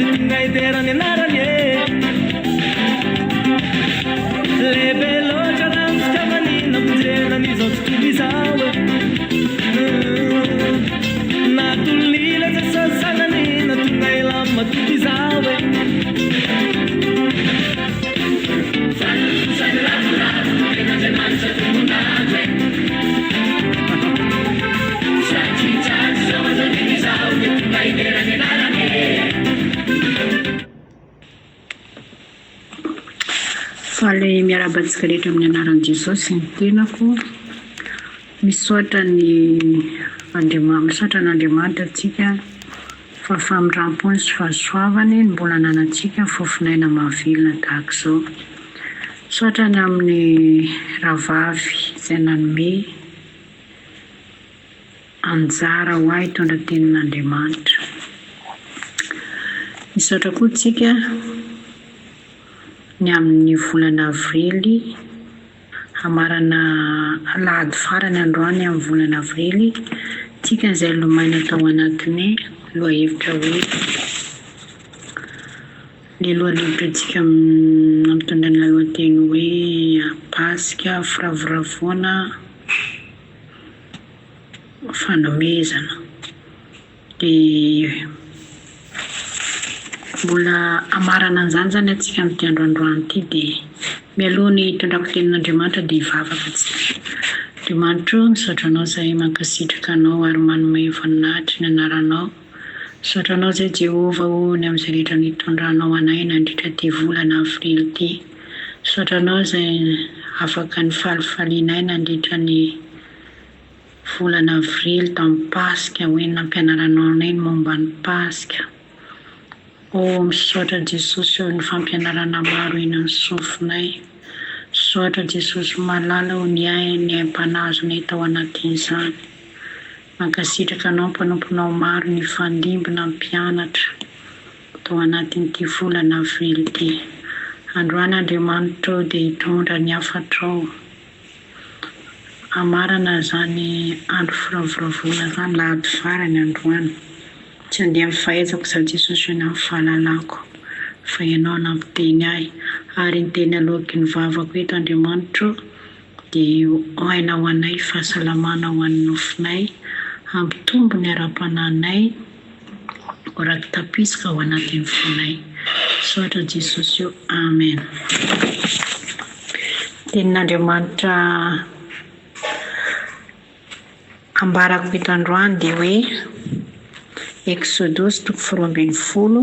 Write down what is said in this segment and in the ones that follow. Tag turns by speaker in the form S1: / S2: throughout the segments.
S1: dia tonga hidera ny anarany e. Lehibe loatra raha ny fitiavany namonjena an'izao tontolo izao e. Natolony ilay Jesosy Zanany nahatonga hilamina toy izao e.
S2: Faly miarahaba antsika rehetra amin'ny anaran'i Jesosy ny tenako. Misaotra ny Andriamanitra, misaotra an'Andriamanitra antsika fa famindram-pony sy fahasoavany no mbola ananantsika fofon'aina mahavelona tahaka izao. Misaotra ny amin'ny rahavavy izay nanome anjara ho ahy hitondra tenin'Andriamanitra. Misaotra koa tsika ny amin'ny volana avrily, hamarana alahady farany androany amin'ny volana avrily, tsika izay lomaina tao anatin'ny lohahevitra hoe ny lohahevitra antsika nampitondraina lohateny hoe Paska firavoravoana. Fanomezana. Dia mbola hamarana an'izany izany antsika amin'ity andro androany ity dia mialoha ny hitondrako tenin'Andriamanitra dia hivavaka antsika. Andriamanitra ô, misaotra Anao izahay, mankasitraka Anao ary manome voninahitra ny anaranao. Misaotra Anao izahay Jehovah ô ny amin'izay rehetra nitondranao anay nandritra ity volana avrily ity. Misaotra Anao izay afaka nifalifalianay nandritra ny volana avrily tamin'ny Paska hoe nampianaranao anay ny momba ny Paska. Oh, misaotra Jesosy ô ny fampianarana maro eny amin'ny sofinay. Misaotra Jesosy malala ô ny ainy aim-panahy azonay tao anatin'izany. Mankasitraka anao mpanomponao maro nifandimby nampianatra tao anatin'ity volana avrily ity. Androany Andriamanitra ô dia hitondra ny hafatrao. Hamarana izany andro firavoravoana izany lahady farany androany. Tsy handeha amin'ny fahaizako izaho Jesosy na amin'ny fahalalako fa Ianao nampiteny ahy ary ny teny aloaky ny vavako eto Andriamanitro dia ho aina ho anay fahasalamana ho an'ny nofonay hampitombo ny ara-panahinay ho raiki-tapisaka ao anatin'ny fonay. Misaotra Jesosy o. Amen. Tenin'Andriamanitra ambarako eto androany dia hoe Eksodosy toko faharoa ambin'ny folo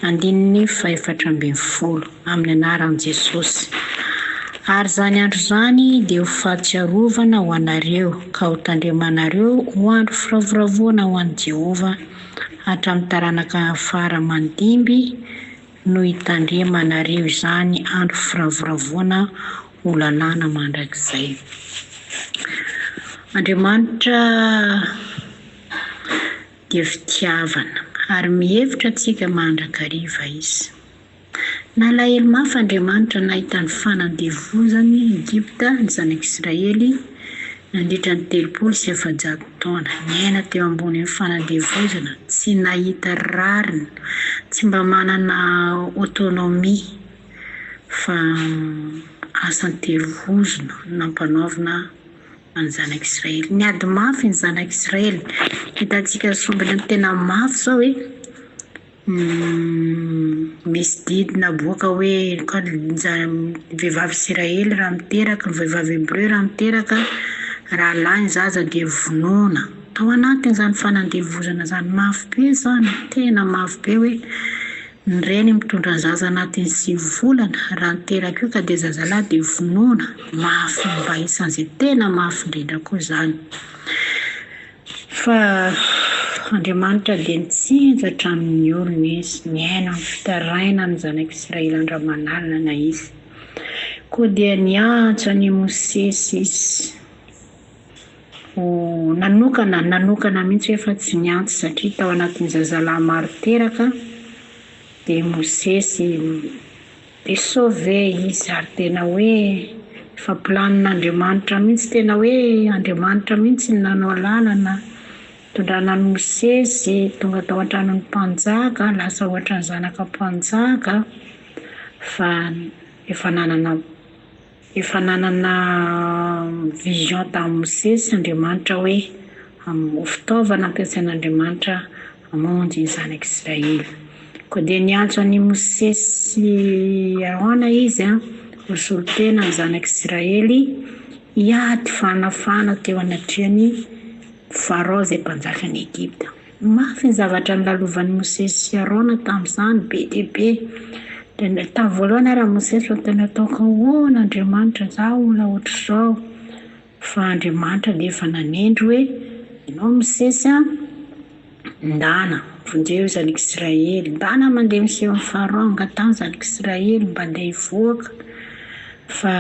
S2: andininy fahefatra ambin'ny folo amin'ny anaran'i Jesosy. Ary izany andro izany dia ho fahatsiarovana ho anareo ka ho tandremanareo ho andro firavoravoana ho an'i Jehovah hatramin'ny taranaka fara aman-dimby no hitandremanareo izany andro firavoravoana ho lalàna mandrakizay. Andriamanitra dia fitiavana ary mihevitra antsika mandrakariva Izy. Nalahelo mafy Andriamanitra nahita ny fanandevozan'i Egypta ny zanak'Israely nandritra ny 430 taona. Niaina teo ambonin'ny fanandevozana, tsy nahita rariny, tsy mba manana autonomie fa asa an-terivozona no nampanaovina ny zanak'Israely. Niady mafy ny zanak'Israely. Hitantsika sombiny ny tena mafy izao e. Misy didy naboaka hoe ny vehivavy Isiraely raha miteraka, ny vehivavy Hebreo raha miteraka, raha lahy ny zaza dia vonoina. Tao anatin'izany fanandevozana izany mafy be izany, tena mafy be hoe ny reny mitondra ny zaza anatin'ny 9 volana, raha niteraka io ka dia zazalahy dia vonoina. Mafy mba isan'izay tena mafy indrindra koa izany. Fa Andriamanitra dia nitsinjo hatramin'ny olony Izy, nihaino ny fitarainan'ny zanak'Israely andro aman'alina Izy. Koa dia niantso an'i Mosesy Izy ho nanokana, nanokana mihitsy hoe fa tsy niantso satria tao anatin'ny zazalahy maro teraka dia Mosesy Dia sauver izy ary tena hoe efa planin'Andriamanitra mihitsy, tena hoe Andriamanitra mihitsy no nanao lalana. Nitondrana an'i Mosesy tonga tao an-tranon'ny mpanjaka, lasa ohatran'ny zanaka mpanjaka, fa efa nanana efa nanana vision tamin'i Mosesy Andriamanitra hoe ho fitaovana ampiasain'Andriamanitra hamonjy ny zanak'Israely. Koa dia niantso an'i Mosesy sy Arona izy ho solontena ny zanak'Israely hiady fanafahana teo anatrehan'i Farao izay mpanjakan'i Egypta. Mafy ny zavatra nolalovan'i Mosesy sy Arona tamin'izany, be dia be. Indraindray tamin'ny voalohany ary Mosesy fa tena ataoko ahoana Andriamanitra, izaho olona ohatr'izao. Fa Andriamanitra dia efa nanendry hoe, ianao Mosesy an, ndana, vonjeo ny zanak'Israely, ndana mandeha miseho amin'i Farao, angataho ny zanak'Israely mba handeha hivoaka. Fa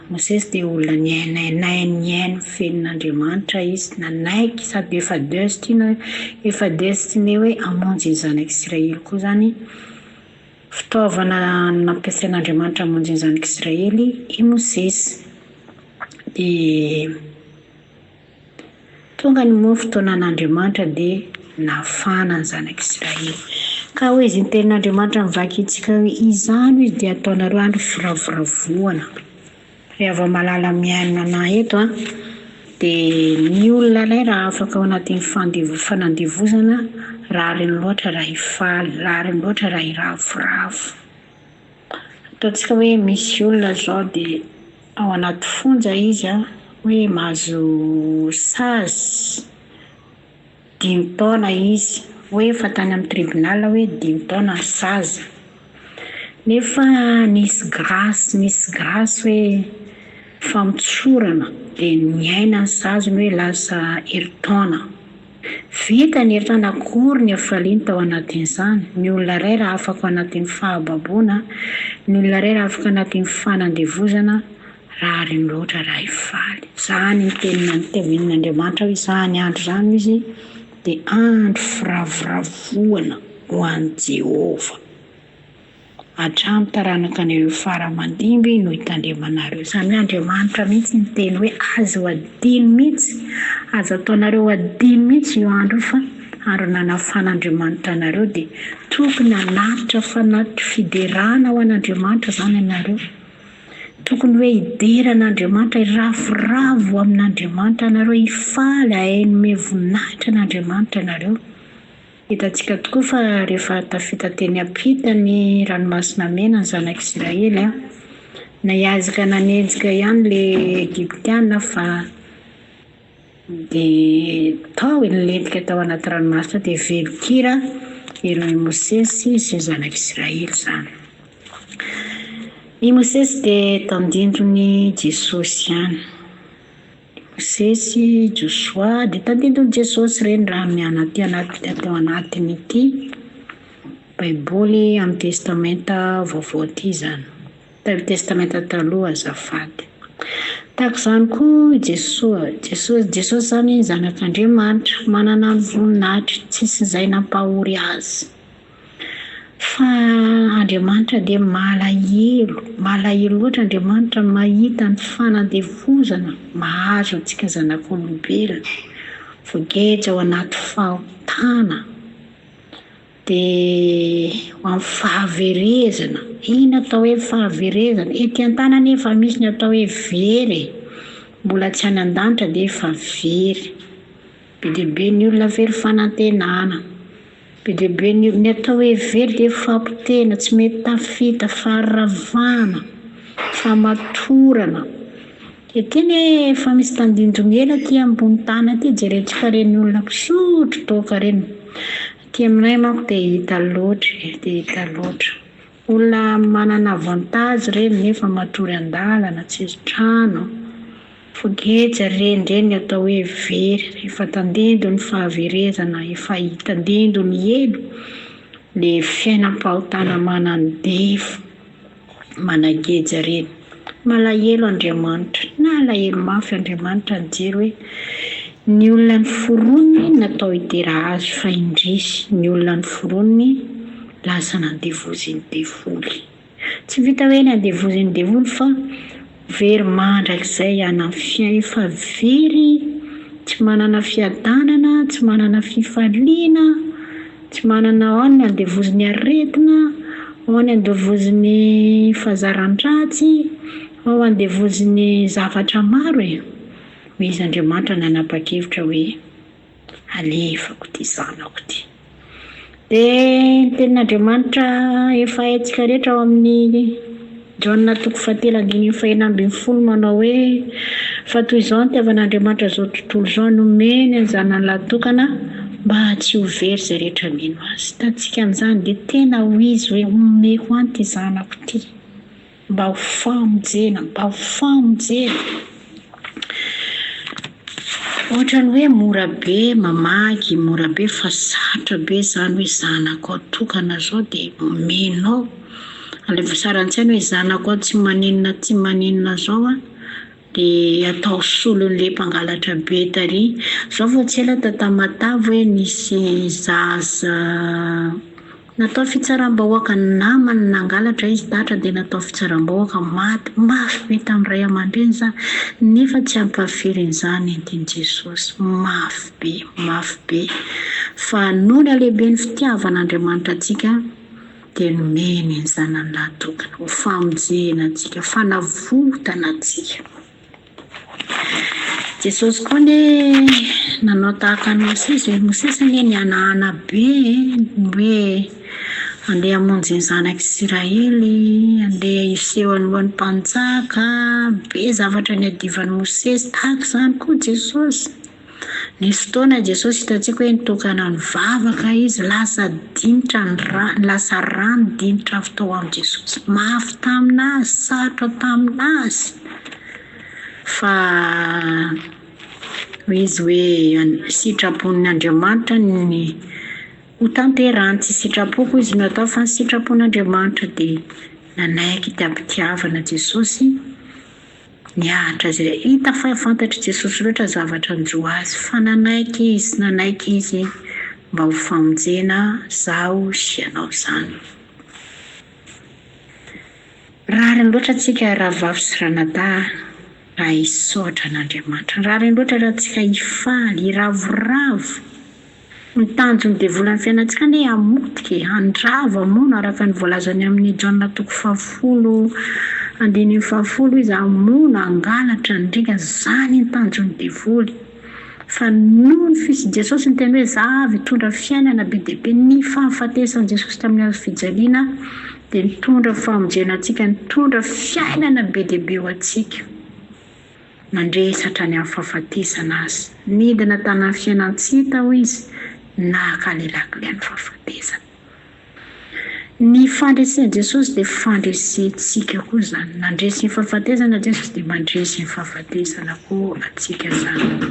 S2: Mosesy dia olona niainainay nihaino ny feon'Andriamanitra izy, nanaiky sady efa destiné, efa destiné hoe hamonjy ny zanak'Israely koa izany, fitaovana nampiasain'Andriamanitra hamonjy ny zanak'Israely i Mosesy. Dia Tonga ny moa fotoanan'Andriamanitra dia nafana ny zanak'Israely. Ka hoy izy ny tenin'Andriamanitra novakintsika hoe izany hoy izy dia ataonareo andro firavoravoana. Ry hava-malala mihaino anah eto an, dia ny olona iray raha afaka ao anatin'ny fandevo fanandevozana, rariny loatra raha hifaly, rariny loatra raha hiravoravo. Ataontsika hoe misy olona izao dia ao anaty fonja izy an, hoe mahazo sazy dimy taona izy, hoe efa tany amin'ny tribunal hoe dimy taona ny sazy. Nefa nisy grâce, nisy grâce hoe famotsorana dia niaina ny saziny hoe lasa herintaona. Vita ny herintaona akory ny hafaliany tao anatin'izany. Ny olona iray raha afaka ao anatin'ny fahababoana, ny olona iray raha afaka anatin'ny fanandevozana, rariny loatra raha hifaly. Izany ny teny nantevenin'Andriamanitra hoe izany andro izany izy dia andro firavoravoana ho an'i Jehovah. Hatramin'ny taranaka an'ireo fara aman-dimby no hitandremanareo. Izany hoe Andriamanitra mihitsy niteny hoe aza ho adino mihitsy, aza ataonareo adino mihitsy io andro io fa andro nanafan'Andriamanitra anareo dia tokony hanatitra fanatitra fiderana ho an'Andriamanitra izany ianareo. Tokony hoe hidera an'Andriamanitra, hiravoravo amin'Andriamanitra ianareo, hifaly, hahay hanome voninahitra an'Andriamanitra ianareo. Hitantsika tokoa fa rehefa tafita teny am-pita ny Ranomasina Mena ny Zanak'Isiraely, nihazaka nanenjika ihany ilay Egyptiana fa dia tao e, nilentika tao anaty ranomasina tao dia velon-kira i Mosesy sy ny Zanak'Isiraely izany. I Mosesy dia tandindon'i Jesosy ihany. Mosesy, Josoa, dia tadidin'i Jesosy ireny raha ny anaty anaty ato anatin'ity Baiboly amin'ny Testamenta Vaovao ity izany. Testamenta Taloha azafady. Tahaka izany koa i Jesoa. Jesosy, Jesosy izany Zanak'Andriamanitra, manana ny voninahitra, tsisy izay nampahory azy. Fa Andriamanitra dia malahelo, malahelo loatra Andriamanitra mahita ny fanandevozana mahazo antsika zanak'olombelona, voageja ao anaty fahotana, dia ho amin'ny fahaverezana. Inona atao hoe fahaverezana? Ety an-tany anie efa misy ny atao hoe very e! Mbola tsy any an-danitra dia efa very. Be dia be ny olona very fanantenana. Be dia be ny ny atao hoe very dia fampitena, tsy mety tafita, faharavana, famatorana. Ety anie efa misy tandindon'ny ela aty ambony tany aty, jerentsika ireny olona mpisotro toaka ireny. Aty aminay manko dia hita loatra e, dia hita loatra. Olona manana avantage ireny nefa matory an-dalana, tsisy trano. Voageja reny reny ny atao hoe very, efa tandindon'ny fahaverezana, efa tandindon'ny helo, le fiainam-pahotana manandevo, manageja reny. Malahelo Andriamanitra, nalahelo mafy Andriamanitra nijery hoe ny olona noforoniny natao hidera azy fa indrisy ny olona noforoniny lasa nandevozin'ny devoly. Tsy vita hoe ny andevozin'ny devoly fa very mandrakizay any amin'ny fiainana, efa very tsy Tsy manana fiadanana, tsy manana fifaliana, tsy manana ao ny andevozin'ny aretina, ao ny andevozin'ny fahazaran-dratsy, ao andevozin'ny zavatra maro e. Hoy izy Andriamanitra nanapa-kevitra hoe alefako ity zanako ity. Dia ny tenin'Andriamanitra efa haintsika rehetra ao amin'ny Jaona toko fahatelo andininy fahenina ambin'ny folo manao hoe, Fa toy izao no nitiavan'Andriamanitra izao tontolo izao, nomeny ny Zanany lahy tokana mba tsy ho very izay rehetra mino Azy. Hitantsika amin'izany dia tena ho izy hoe omeko an'ity zanako ity mba ho famonjena, mba ho famonjena. Ohatran'ny hoe mora be mamaky, mora be fa sarotra be izany hoe zanakao tokana izao dia omenao. Alefa sary an-tsaina hoe zanakao tsy maninona tsy maninona izao an, dia atao solon'ilay mpangalatra be tary. Izao vao tsy ela tao Tamatave hoe nisy zaza natao fitsaram-bahoaka, namany nangalatra izy tatra dia natao fitsaram-bahoaka, maty mafy be tamin'ny ray aman-dreny izany, nefa tsy ampahafirin'izany entin'i Jesosy. Mafy be, mafy be. Fa noho ny halehiben'ny fitiavan'Andriamanitra antsika dia nomeny ny Zanany lahy tokana ho famonjena antsika, fanavotana antsika. Jesosy koa anie nanao tahaka an'i Mosesy e. Mosesy anie nihanahana be e, ny hoe andeha hamonjy ny zanak'Isiraely, andeha hiseho alohan'ny mpanjaka, be zavatra niadivan'i Mosesy, tahaka izany koa Jesosy. Nisy fotoana Jesosy hitantsika hoe nitokana nivavaka izy, lasa dinitra ny rà, lasa rà ny dinitra avy tao amin'i Jesosy. Mafy tamin'azy, sarotra tamin'azy. Fa hoy izy hoe sitrapon'ny Andriamanitra ny ho tanterahany, tsy sitrapoko izy no atao fa ny sitrapon'Andriamanitra. Dia nanaiky tam-pitiavana Jesosy. Niaritra izay hita fa fantatr'i Jesosy loatra zavatra hanjo azy fa nanaiky izy, nanaiky izy mba ho famonjena zaho sy ianao izany. Rariny loatra antsika rahavavy sy ranadahy raha hisaotra an'Andriamanitra. Rariny loatra raha antsika hifaly, hiravoravo. Ny tanjon'ny devoly amin'ny fiainantsika anie hamotika e, handrava, hamono araka ny voalazany amin'ny Jaona toko fahafolo andininy fahafolo izy, hamono, hangalatra, handringa, izany ny tanjon'ny devoly. Fa noho ny fisian'i Jesosy niteny hoe za avy hitondra fiainana be dia be, ny fahafatesan'i Jesosy tamin'ny hazo fijaliana dia nitondra famonjena antsika, nitondra fiainana be dia be ho antsika. Nandresy hatrany amin'ny fahafatesana azy. Nidina tany amin'ny fiainan-tsy hita, hoy izy, naka ilay lakilen'ny fahafatesana. Ny fandresen'i Jesosy dia fandresentsika koa izany. Nandresy ny fahafatesana Jesosy dia mandresy ny fahafatesana koa antsika izany.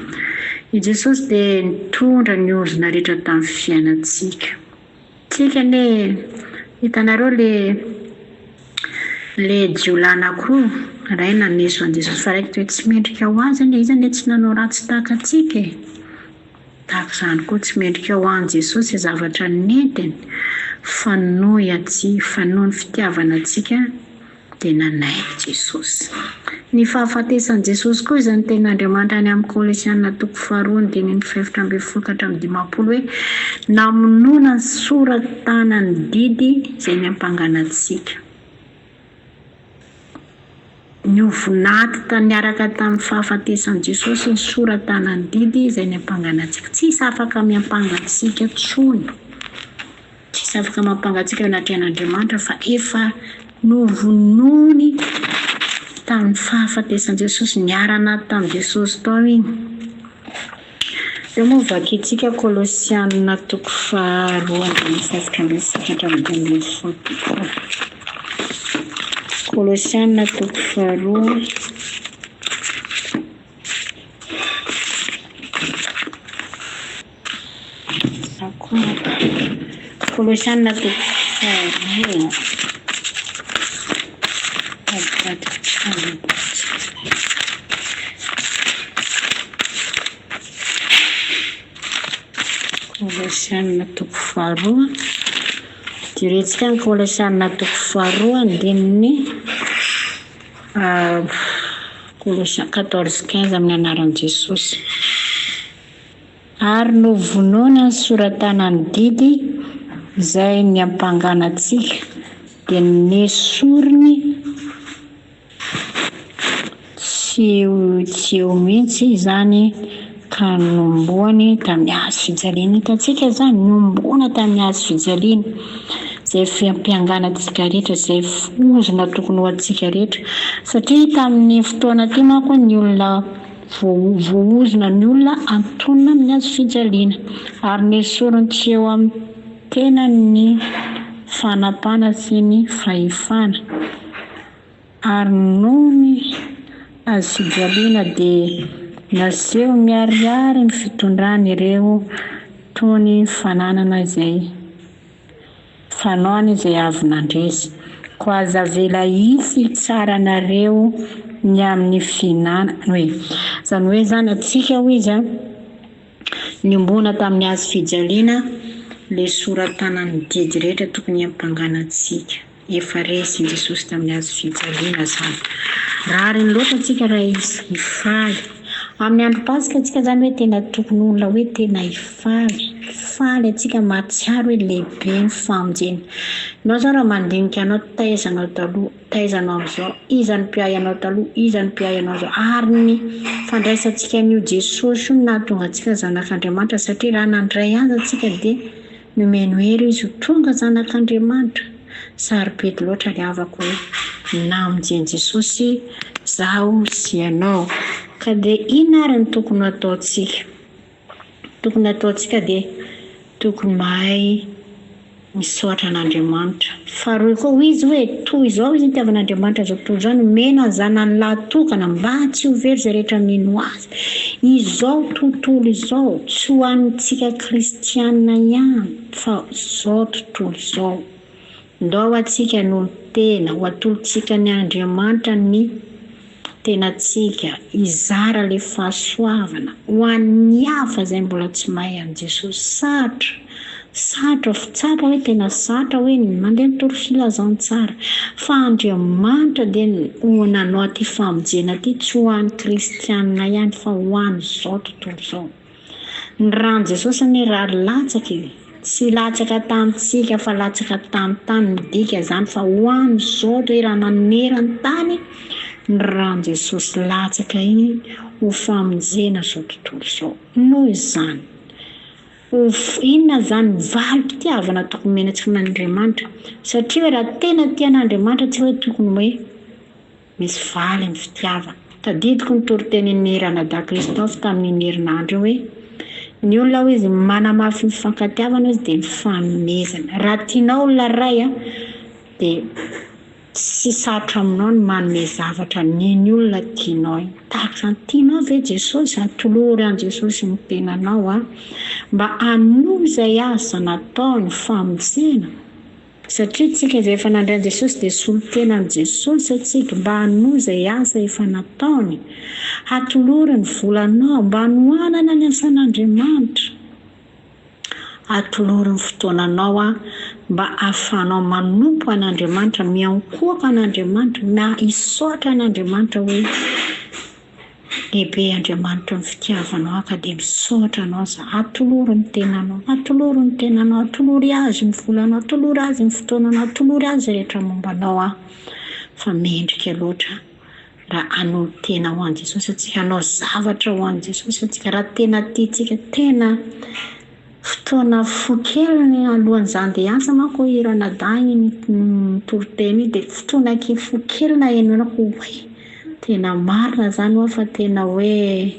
S2: I Jesosy dia nitondra ny ozona rehetra tamin'ny fiainantsika. Tsika anie hitanareo le le jiolahy anakiroa, iray naneso an'i Jesosy fa raiky toe tsy mendrika ho azy anie, izy anie tsy nanao ratsy tahaka antsika e! Tahaka izany koa tsy mendrika ho an'i Jesosy izay zavatra nentiny fa noho iantsika, fa noho ny fitiavana antsika dia nanaiky Jesosy. Ny fahafatesan'i Jesosy koa izay notenin'Andriamanitra any amin'ny Kolosiana toko faharoa andininy fahefatra ambin'ny folo ka hatramin'ny 50 hoe namonoana ny sora-tanan'ny didy izay niampangana antsika. Niovy naty niaraka tamin'ny fahafatesan'i Jesosy ny sora-tanan'ny didy izay niampangana antsika. Tsisy afaka miampanga antsika intsony. Tsisy afaka mampanga antsika eo anatrehan'Andriamanitra fa efa novonoiny tamin'ny fahafatesan'i Jesosy, niara-naty tamin'i Jesosy tao iny. Eo moa vakintsika Kolosiana toko faharoa andininy fahefatra ambin'ny folo ka hatramin'ny 15. Kolosiana toko faharoa. Kolosiana toko faharoa. Avadiko trano. Kolosiana toko faharoa. Jerentsika ny Kolosiana toko faharoa andininy Kolosiana 14 15 amin'ny anaran'i Jesosy. Ary novonoina ny sora-tanan'ny didy izay niampangana antsika, dia nesoriny tsy tsy eo mihitsy izany ka nomboany tamin'ny hazo fijaliana. Hitantsika izany, nomboana tamin'ny hazo fijaliana izay fiampiangana antsika rehetra, izay ozona tokony ho antsika rehetra. Satria tamin'ny fotoana ity manko ny olona Voaozona ny olona antonona amin'ny hazo fijaliana, ary nesoriny tsy eo amin'ny tenany ny fanapahana sy ny fahefana. Ary noho ny hazo fijaliana dia naseho miharihary ny fitondrany ireo toy ny fananana izay. Fanaony izay avy nandresy. Koa aza avela hisy hitsara anareo ny amin'ny fihinanana. Hoe, izany hoe izany antsika hoy izy an, niombona tamin'ny hazo fijaliana, ilay sora-tanan'ny didy rehetra tokony hiampangana antsika. Efa resin'i Jesosy tamin'ny hazo fijaliana izany. Rariny loatra antsika raha hifaly. Amin'ny andro Paska antsika izany hoe tena tokony olona hoe tena hifaly. Faly antsika mahatsiaro hoe lehibe ny famonjena. Ianao izao raha mandinika anao taiza anao taloha, taiza anao amin'izao, iza no mpiahy anao taloha, iza no mpiahy anao izao. Ary ny fandraisantsika an'io Jesosy io no nahatonga antsika zanak'Andriamanitra satria raha nandray azy antsika dia Nomeno hery izy ho tonga zanak'Andriamanitra. Sarobidy loatra ry havako hoe namonjen'i Jesosy zaho sy ianao. Ka dia inona ary no tokony ho ataontsika? Tokony hataontsika dia tokony mahay misaotra an'Andriamanitra. Faharoa koa hoy izy hoe toy izao izy nitiavan'Andriamanitra izao tontolo izao nomena ny zanany lahy tokana mba tsy ho very izay rehetra mino azy. Izao tontolo izao, tsy ho antsika kristiana ihany fa izao tontolo izao. Ndao antsika hanolo-tena, ho atolotsika an' Andriamanitra ny tenantsika, hizara ilay fahasoavana ho an'ny hafa izay mbola tsy mahay an'i Jesosy. Sarotra, sarotra, tsapa hoe tena sarotra hoe ny mandeha mitory filazantsara. Fa Andriamanitra dia nanao ity famonjena ity tsy ho an'ny kristiana ihany fa ho an'izao tontolo izao. Ny ran'i Jesosy anie rà latsaka e! Tsy latsaka tamintsika fa latsaka tamin'ny tany, midika izany fa ho an'izao toerana maneran-tany ny ran'i Jesosy latsaka iny ho famonjena izao tontolo izao. Noho izany, ho inona izany valim-pitiavana tokony omena antsika an'Andriamanitra? Satria hoe raha tena tia an'Andriamanitra tsika hoe tokony hoe Misy valy ny fitiavana. Tadidiko ny toritenin'i Ranadahy Christophe tamin'iny herinandro io hoe, Ny olona hoy izy manamafy ny fifankatiavana hoy izy dia ny fanomezana. Raha tianao olona iray dia tsy sarotra aminao ny manome zavatra an'iny olona tianao iny. Tahaka izany, tianao ve Jesosy? Atolory an'i Jesosy ny tenanao mba hanohy izay asa nataony famonjena. Satria tsika izay efa nandray an'i Jesosy dia solontenan'i Jesosy antsika mba hanohy izay asa efa nataony. Hatolory ny volanao mba hanohanana ny asan'Andriamanitra. Atolory ny fotoananao mba hahafahanao manompo an'Andriamanitra, miankohoka an'Andriamanitra, hisaotra an'Andriamanitra hoe. Lehibe Andriamanitra ny fitiavanao ahy ka dia misaotra anao za. Atolory ny tenanao, atolory ny tenanao, atolory azy ny volanao, atolory azy ny fotoananao, atolory azy izay rehetra momba anao aho fa mendrika loatra raha hanolo-tena ho an'i Jesosy antsika, hanao zavatra ho an'i Jesosy antsika raha tena tiantsika, tena fotoana fohy kely ny alohan'iza andeha hiasa manko i ranadahy iny nitory teny iny dia fotoana fohy kely nahenoana hoe Tena marina zany hoa fa tena hoe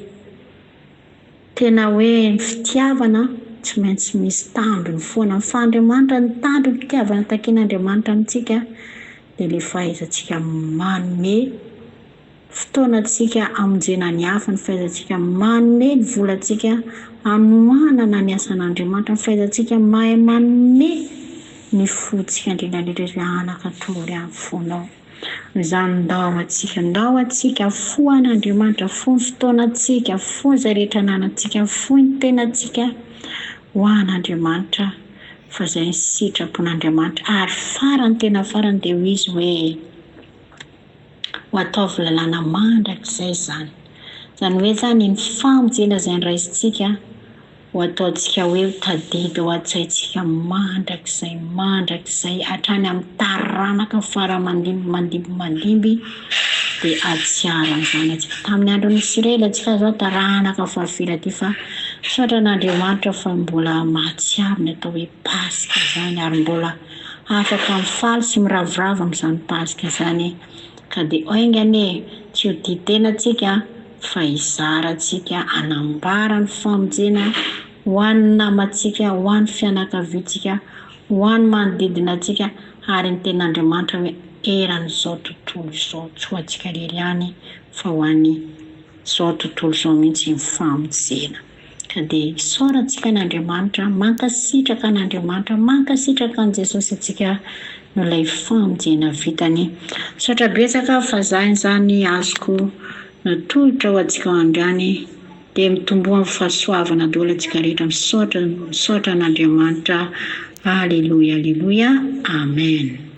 S2: tena hoe ny fitiavana tsy maintsy misy tambiny foana. Fa Andriamanitra ny tambim-pitiavana takian'Andriamanitra amintsika dia ilay fahaizantsika manome fotoana antsika hamonjena ny hafa, ny fahaizantsika manome ny volantsika hanohanana ny asan'Andriamanitra, ny fahaizantsika mahay manome ny fontsika indrindra indrindra izay anaka tory amin'ny fonao. Izany ndao antsika, ndao antsika, fo an'Andriamanitra, fo ny fotoanantsika, fo izay rehetra ananantsika, fo ny tenantsika ho an'Andriamanitra fa izay ny sitrapon'Andriamanitra. Ary farany tena farany dia hoy izy hoe, ho ataovy lalàna mandrakizay izany. Izany hoe izany ny famonjena izay noraisintsika. Ho ataontsika hoe ho tadidy ao an-tsaintsika mandrakizay mandrakizay hatrany amin'ny taranaka fara mandimby mandimby mandimby dia hahatsiaro an'izany antsika. Tamin'ny andron'ny Isiraely antsika izao taranaka fahafiry aty fa misaotra an'Andriamanitra fa mbola mahatsiaro ny atao hoe Paska izany ary mbola afaka mifaly sy miravoravo amin'izany Paska izany ka dia enga anie tsy ho tia tena antsika fa hizara antsika hanambara ny famonjena ho an'ny namantsika, ho an'ny fianakaviantsika, ho an'ny manodidina antsika ary ny tenin'Andriamanitra hoe eran'izao tontolo izao, tsy ho antsika irery ihany fa ho an'izao tontolo izao mihitsy ny famonjena. Ka dia isaorantsika an'Andriamanitra, mankasitraka an'Andriamanitra, mankasitraka an'i Jesosy antsika noho ilay famonjena vitany. Misaotra betsaka fa za izany azoko natolotra ho antsika androany dia mitomboa amin'ny fahasoavana daholo antsika rehetra. Misaotra, misaotra an'Andriamanitra. Aleloia, aleloia. Amen.